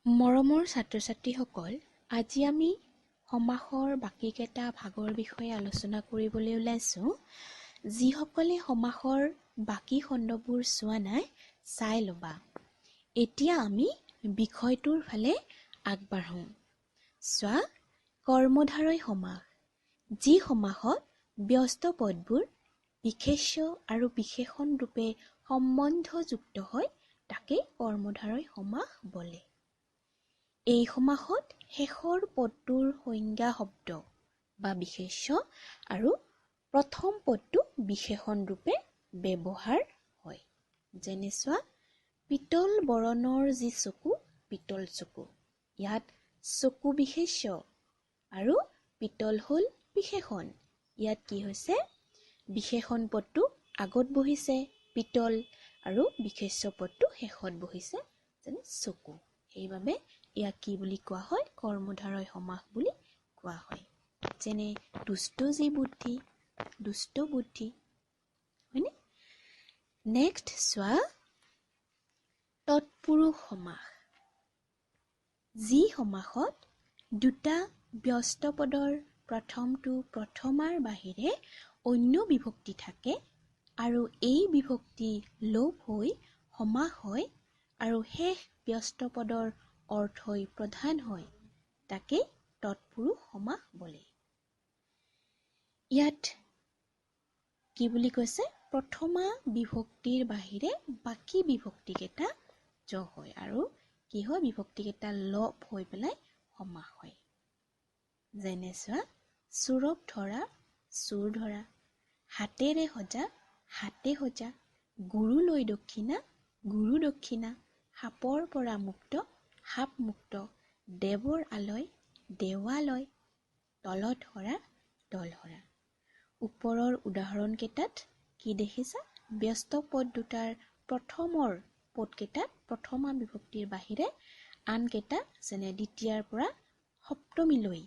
মৰমৰ ছাত্ৰ-ছাত্ৰীসকল, আজি আমি সমাসৰ বাকীকেইটা ভাগৰ বিষয়ে আলোচনা কৰিবলৈ ওলাইছোঁ। যিসকলে সমাসৰ বাকী খণ্ডবোৰ চোৱা নাই, চাই ল'বা। এতিয়া আমি বিষয়টোৰ ফালে আগবাঢ়োঁ। চোৱা, কৰ্মধাৰয় সমাস, যি সমাসত ব্যস্ত পদবোৰ বিশেষ্য আৰু বিশেষণ ৰূপে সম্বন্ধযুক্ত হয়, তাকে কৰ্মধাৰয় সমাস বোলে। এই সমাসত শেষৰ পদটোৰ সংজ্ঞা শব্দ বা বিশেষ্য আৰু প্ৰথম পদটো বিশেষণ ৰূপে ব্যৱহাৰ হয়। যেনে চোৱা, পিতল বৰণৰ যি চকু, পিতল চকু। ইয়াত চকু বিশেষ্য আৰু পিতল হ'ল বিশেষণ। ইয়াত কি হৈছে? বিশেষণ পদটো আগত বহিছে পিতল আৰু বিশেষ্য পদটো শেষত বহিছে, যেনে চকু। সেইবাবে ইয়াক কি বুলি কোৱা হয়? কৰ্মধাৰয় সমাস বুলি কোৱা হয়। যেনে দুষ্ট যি বুদ্ধি, দুষ্ট বুদ্ধি, হয়নে? নেক্সট চোৱা, তৎপুৰুষ সমাস, যি সমাসত দুটা ব্যস্ত পদৰ প্ৰথমটো প্ৰথমাৰ বাহিৰে অন্য বিভক্তি থাকে আৰু এই বিভক্তি লোপ হৈ সমাস হয় আৰু শেষ ব্যস্ত পদৰ অৰ্থই প্ৰধান হয়, তাকে তৎপুৰুষ সমাস বোলে। ইয়াত কি বুলি কৈছে? প্ৰথমা বিভক্তিৰ বাহিৰে বাকী বিভক্তিকেইটা যোগ হয় আৰু কি হয়? বিভক্তিকেইটা লোপ হৈ পেলাই সমাস হয়। যেনে চোৱা, চোৰক ধৰা, চোৰ ধৰা, হাতেৰে সজা, হাতে সজা, গুৰুলৈ দক্ষিণা, গুৰু দক্ষিণা, সাপৰ পৰা মুক্ত, সাপ মুক্ত, দেৱৰ আলয়, দেৱালয়, তলত সৰা, তল সৰা। ওপৰৰ উদাহৰণকেইটাত কি দেখিছা? ব্যস্ত পদ দুটাৰ প্ৰথমৰ পদকেইটাত প্ৰথমা বিভক্তিৰ বাহিৰে আনকেইটা, যেনে দ্বিতীয়াৰ পৰা সপ্তমীলৈ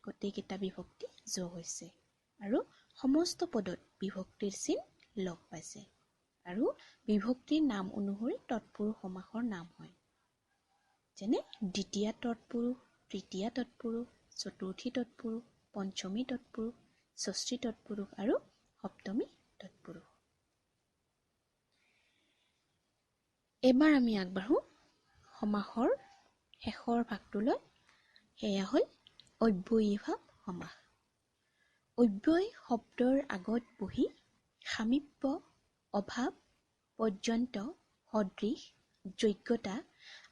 গোটেইকেইটা বিভক্তি যোগ হৈছে আৰু সমস্ত পদত বিভক্তিৰ চিন লগ পাইছে আৰু বিভক্তিৰ নাম অনুসৰি তৎপুৰুষ সমাসৰ নাম হয়। যেনে দ্বিতীয়া তৎপুৰুষ, তৃতীয়া তৎপুৰুষ, চতুৰ্থী তৎপুৰুষ, পঞ্চমী তৎপুৰুষ, ষষ্ঠী তৎপুৰুষ আৰু সপ্তমী তৎপুৰুষ। এবাৰ আমি আগবাঢ়ো সমাসৰ শেষৰ ভাগটোলৈ, সেয়া হ'ল অব্যয়ীভাৱ সমাস। অব্যয় শব্দৰ আগত বহি সামীপ্য, অভাৱ, পৰ্যন্ত, সদৃশ, যোগ্যতা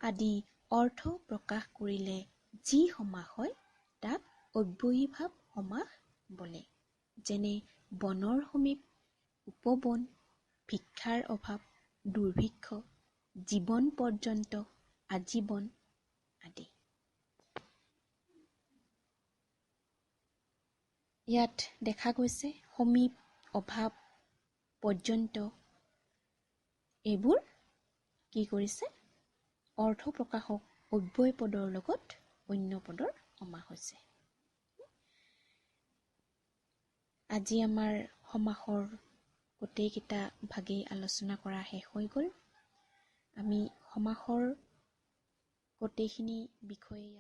আদি অৰ্থ প্ৰকাশ কৰিলে যি সমাস হয়, তাক অব্যয়ীভাৱ সমাস বোলে। যেনে বনৰ সমীপ, উপবন, ভিক্ষাৰ অভাৱ, দুৰ্ভিক্ষ, জীৱন পৰ্যন্ত, আজীৱন আদি। ইয়াত দেখা গৈছে সমীপ, অভাৱ, পৰ্যন্ত এইবোৰ কি কৰিছে? অৰ্থ প্ৰকাশক অব্যয় পদৰ লগত অন্য পদৰ সমাস হৈছে। আজি আমাৰ সমাসৰ গোটেইকেইটা ভাগেই আলোচনা কৰা শেষ হৈ গ'ল। আমি সমাসৰ গোটেইখিনি বিষয়ে ইয়াত